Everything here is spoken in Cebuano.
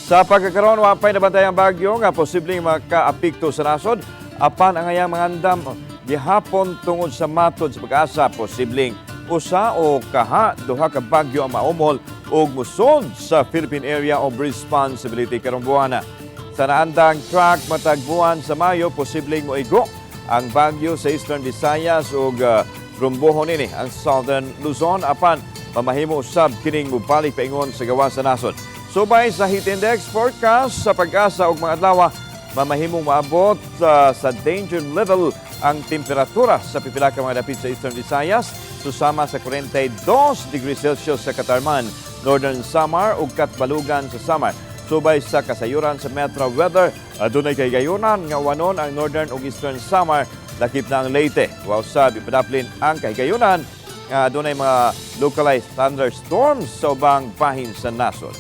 Sa pagkakaroon, wa pa'y nabantayang bagyo nga posibleng makaapekto sa nasod apan ang iyang mga andam gihapon tungod sa matod sa Pag-asa, posibleng usa o kaha duha ka bagyo ang maumol ug musod sa Philippine Area of Responsibility karong buwana. Sa naandang track matag buwan sa Mayo, posibleng moigo ang bagyo sa Eastern Visayas ug rumbohon nini ang Southern Luzon apan mamahimo usab kining mobalik paingon sa gawas sa nasod. Subay sa heat index forecast sa Pag-asa ug mga adlaw, mamahimong maabot sa danger level ang temperatura sa pipila ka mga dapit sa Eastern Visayas, susama sa 42 degrees Celsius sa Catarman, Northern Samar ug Catbalogan sa Samar. Subay sa kasayuran sa Metro Weather, adunay kahigayunan nga uwanon ang Northern ug Eastern Samar, lakip na ang Leyte. Wa usab ipadaplin ang kahigayunan nga adunay mga localized thunderstorms sa ubang bahin sa nasod.